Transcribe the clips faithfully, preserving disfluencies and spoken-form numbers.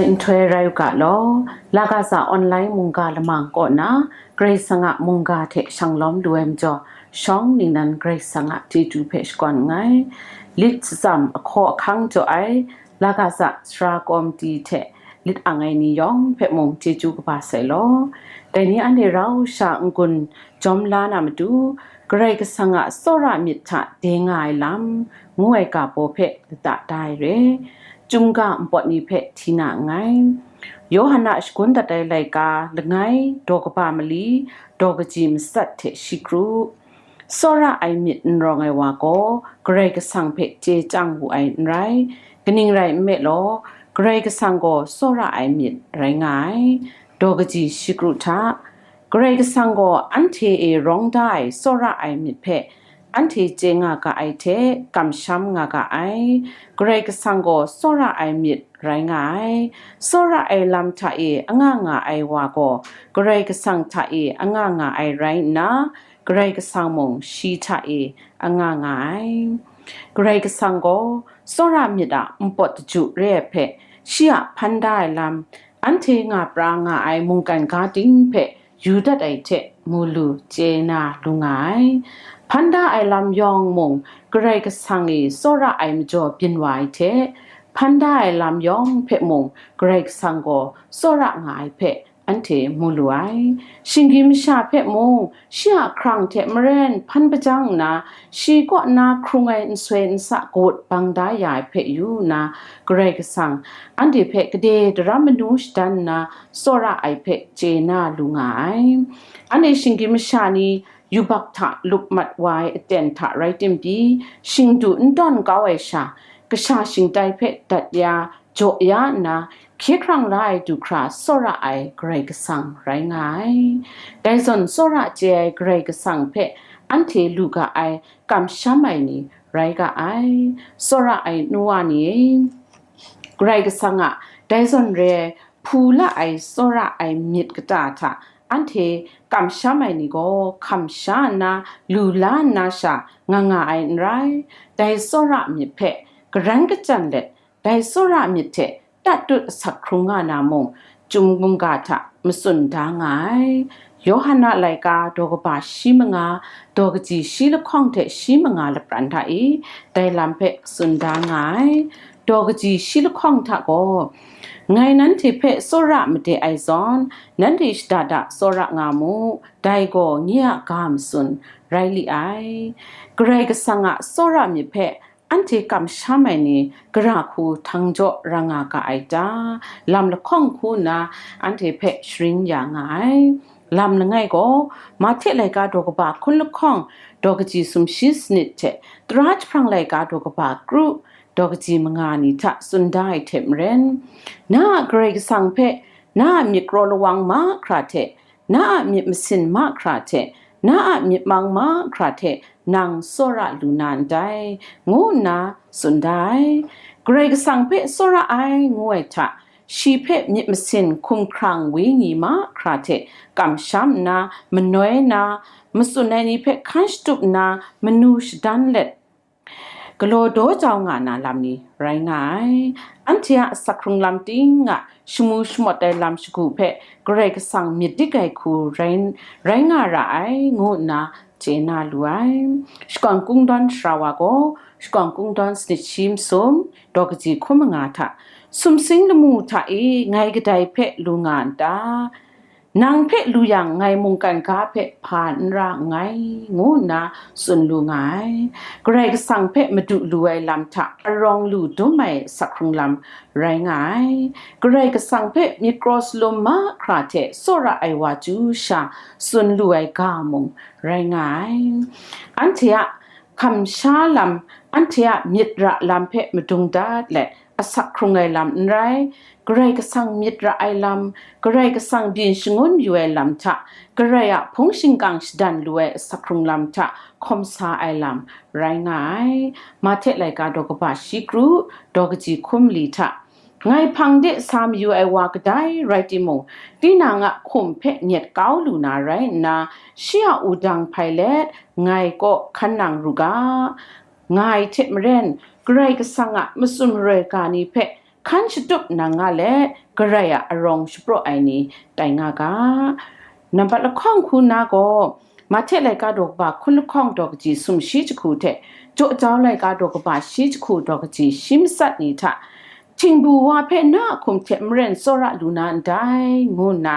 Nhtoi rai u ga law, Lagaza online mungga lamang kaw na Karai Kasang a mungga hte shanglawm lu ai majaw, shawng ningnan Karai Kasang a chyeju hpe shakawn nngai. Lit shatsam ahkaw ahkang jaw ai Lagaza sara kawmti hte lit ang ai ni yawng hpe mung chyeju kaba sai law. Dai ni anhte rau sha n-gun jawm la na matu, Karai Kasang a tsawra myit hta de nga ai lam, ngu ai ga baw hpe lata da ai re. Chyum ga npawt ni hpe hti na nngai. Yawhan a shagun dat ai laika langai, daw kaba mali, daw kaji matsat hte shi kru. Tsawra ai myit n rawng ai wa gaw, Karai Kasang hpe chye chyang wu ai n rai. Kaning rai nme law, Karai Kasang gaw tsawra ai myit rai nga ai. Daw kaji shi kru hta, Karai Kasang gaw anhte e rawng da ai tsawra ai myit hpe anhte chye nga ga ai hte kamsham nga ga ai. Karai Kasang gaw tsawra ai myit rai nga ai. Tsawra ai lam hta e anga nga ai wa gaw, Karai Kasang hta e anga nga ai rai nna, Karai Kasang mung shi hta e anga nga ai. Karai Kasang gaw tsawra myit a npawt daju re ai hpe, shi a hpan da ai lam, anhte nga pra nga ai mungkan ga ting hpe yu dat ai hte mu lu chye na lu nga ai. Hpan da ai lam yawng mung Karai Kasang e tsawra ai majaw byin wa ai hte, hpan da ai lam yawng hpe mung Karai Kasang gaw tsawra nga ai hpe anhte mu lu ai. Shinggyim masha hpe mung shi a hkrang hte maren hpan hpajang nna, shi kaw na hkrung ai nsoi nsa kawut bang da ya ai hpe yu nna, Karai Kasang anhte hpe gade daram manu shadan nna tsawra ai hpe chye na lu nga ai. Anhte shinggyim masha ni yubak hta lup mat wa ai aten hta rai tim pyi, shingdu n tawn kau ai sha, kasha shingtai hpe dat ya, jaw ya nna, hkye hkrang la ai du hkra tsawra ai Karai Kasang rai nga ai. Dai zawn tsawra chye ai Karai Kasang hpe anhte lu ga ai, kamsham ai ni rai ga ai. Tsawra ai nu wa ni e, Karai Kasang a dai zawn re ai hpu la ai tsawra ai myit kata hta anhte kamsham ai ni gaw hkam sha nna, lu la nna sha nga nga ai n rai. Dai tsawra myit hpe karan kachyan let, dai tsawra myit hte tatut asak hkrung nga na mung, Chyum mungga hta matsun da nga ai. Yawhan a laika daw kaba shi manga, daw kaji shi lahkawng hte shi manga lapran hta e, dai lam hpe tsun da nga ai. Daw kaji shi lahkawng hta gaw, ngai nanhte hpe tsawra made ai zawn, nanhte shada da tsawra nga mu, dai gaw nye a ga matsun rai li ai. Karai Kasang a tsawra myit hpe anhte kamsham ai ni gara hku htang jaw ra nga ga ai ta? Lam lahkawng hku nna anhte hpe sharin ya nga ai. Lam langai gaw, Mahte laika daw kaba hkun lahkawng, daw kaji sumshi sanit hte, Tara jahprang laika daw kaba kru, daw kaji manga ni hta tsun da ai hte maren, na a Karai Kasang hpe na a myit kraw lawang mahkra hte, na a myit masin mahkra hte, na a myit mang mahkra hte nang tsawra lu na ndai, ngu nna tsun da ai. Karai Kasang hpe tsawra ai ngu ai hta, shi hpe myit masin hkumhkrang wenyi mahkra hte kamsham nna, manoi na, matsun ai ni hpe hkan shatup nna, manu shadan let, galaw daw jau nga na lam ni rai nga ai. Anhte a asak hkrung lam ting a shamu shamawt ai lam shagu hpe Karai Kasang myit dik ai hku rai, rai nga ra ai, ngu nna chye na lu ai. Shakawn Kungdawn sara wa gaw, Shakawn Kungdawn sanit shi masum, daw kaji hkun manga hta, sumsing lamu hta e ngai kadai hpe lu nga n ta? Nang hpe lu yang, ngai mungkan ga hpe hpa n ra nngai, ngu nna tsun lu nga ai. Karai Kasang hpe madu lu ai lam hta arawng lu dum ai asak hkrung lam rai nga ai. Karai Kasang hpe myit kraw salum mahkra hte tsawra ai wa chyu sha tsun lu ai ga mung rai nga ai. Anhte a kamsha lam, anhte a myit ra lam hpe madung dat let, asak hkrung ai lam n rai, Karai Kasang myit ra ai lam, Karai Kasang byin shangun yu ai lam hta, Karai a hpung shingkang shadan lu ai asak hkrung lam hta hkawm sa ai lam rai nga ai. Mahte laika daw kaba shi kru, daw kaji hkun mali hta, ngai hpang de sa mayu ai wa kadai rai timung, tinang a hkum hpe nyet kau lu na rai nna, shi a wudang hpai let ngai kaw hkan nang ru ga, nga ai hte maren, Karai Kasang a matsun maroi ga ni hpe hkan shatup nang nga let, Karai a arawng shapraw ai ni tai nga ga. Nambat lahkawng hku nna gaw, Mahte laika daw kaba hkun lahkawng daw kaji sumshi jahku hte, Jaw jau laika daw kaba shi jahku daw kaji shi matsat ni hta, htingbu wa hpe na a hkum hte maren tsawra lu na ndai, ngu nna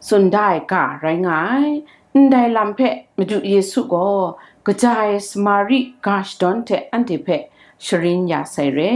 tsun da ai ga rai nga ai. Ndai lam hpe Madu Yesu gaw kaja ai Samari ga shadawn hte anhte hpe sharin ya sai re.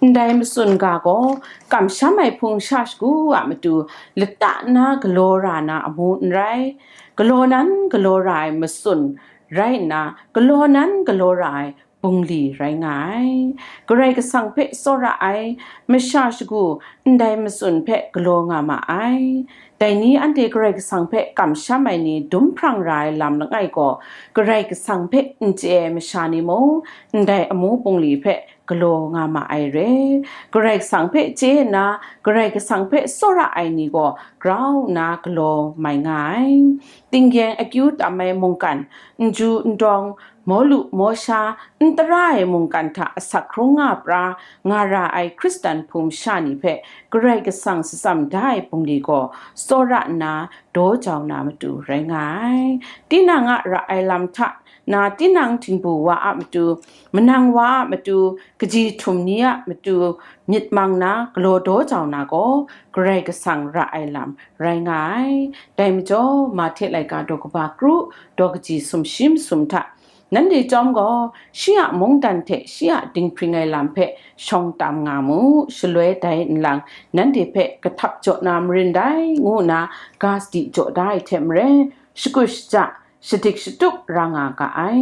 Ndai matsun ga gaw kamsham ai hpung sha shagu a matu lata nna galaw ra na amu n rai, galaw nan galaw ra ai matsun rai nna, galaw nan galaw ra ai bungli rai nga ai. Karai Kasang hpe tsawra ai masha shagu ndai matsun hpe galaw nga ma ai. Dai ni anhte Karai Kasang hpe kamsham ai ni dum hprang ra ai lam langai gaw, Karai Kasang hpe n chye ai masha ni mung, ndai amu bungli hpe galaw nga ma ai re. Karai Kasang hpe chye nna, Karai Kasang hpe tsawra ai ni gaw grau nna galaw mai nga ai. Tinggyeng akyu tam ai mungkan, n ju n dawng, maw lu maw sha, n tara ai mungkan hta asak hkrung nga pra nga ra ai Hkristan hpung masha ni hpe Karai Kasang shatsam da ai bungli gaw tsawra nna daw jau na matu rai nga ai. Tinang a ra ai lam hta na tinang htingbu wa a matu, manang wa a matu, kaji htum ni a matu myit mang na galaw daw jau na gaw, Karai Kasang ra ai lam rai nga ai. Dai majaw, Mahte laika daw kaba kru, daw kaji sumshi masum hta, nanhte chyawm gaw, shi a mungdan hte shi a dinghpring ai lam hpe shawng tam nga mu, shaloi dai nlang, nanhte hpe kahtap jaw na marin dai, ngu nna ga sadi jaw da ai hte maren, shakut shaja, shadik shatup ra nga ga ai.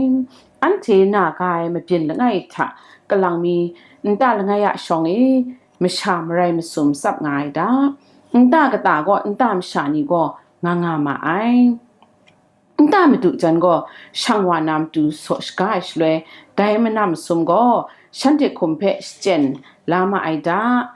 Anhte na ga ai mabyin langai hta kalang mi nta langai a shawng e masha marai masum tsap nga ai da. Nta kata gaw nta masha ni gaw nga nga ma ai. Nta madu jan gaw shang wa na matu saw shaga ai shaloi, dai manam masum gaw shanhte hkum hpe shachyen la ma ai da.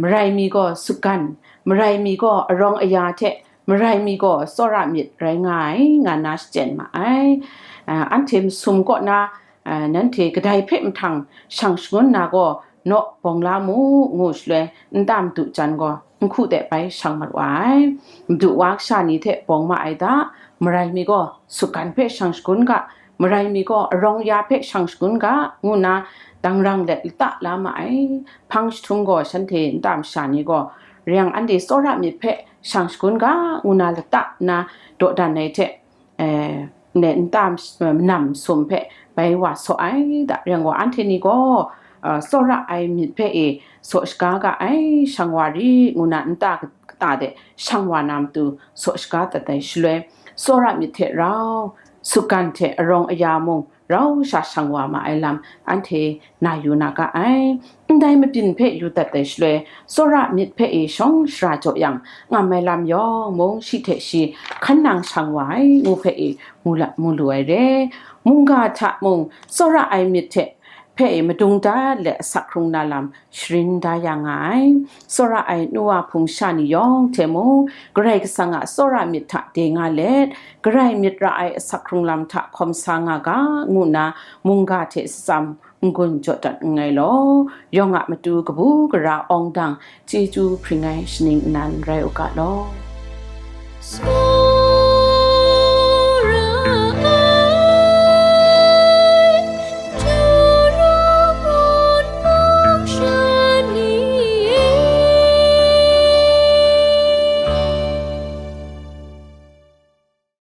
Marai mi gaw sugan, marai mi gaw arawng aya hte, marai mi gaw tsawra myit rai nga ai, nga na shachyen ma ai. Anhte masum kaw na, nanhte kadai hpe mahtang shang shangun na gaw, naw bawng la mu, ngu shaloi, nta madu jan gaw nhku de bai shang maru ai. Madu wa kasha ni hte bawng ma ai da, marai mi gaw sugan hpe shang shagun ga, marai mi gaw arawng ya hpe shang shagun ga, ngu nna dangrang let lata la ma ai. Hpang jahtum gaw shanhte nta masha ni gaw, reng anhte tsawra myit hpe shang shagun ga, ngu nna lata nna dawdan ai hte, eh, ne nta manam sum hpe bai wa saw ai da, reng gaw anhte ni gaw, uh, tsawra ai myit hpe e saw shaga ga ai, shang wa ri, ngu nna nta kata de shang wa na matu saw shaga dat ai shaloi, tsawra myit hte rau, sugan hte arawng aya mung rau sha shang wa ma ai lam, anhte na yu na ga ai. Ndai mabyin hpe yu dat ai shaloi, tsawra myit hpe e shawng shara jaw yang, ngam ai lam yawng mung shi hte shi hkan nang shang wa ai, ngu hpe e mu la, mu lu ai re. Mungga hta mung, tsawra ai myit hte hpe e madung dat let asak hkrung na lam sharin da ya nga ai. Tsawra ai nu wa hpung sha ni yawng hte mung, Karai Kasang a tsawra myit hta de nga let, Karai myit ra ai asak hkrung lam hta hkawm sa nga ga, ngu nna mungga hte shatsam n-gun jaw dat nngai law, yawng a matu kabu gara awng dang chyeju hpring ai shaning nnan rai u ga law.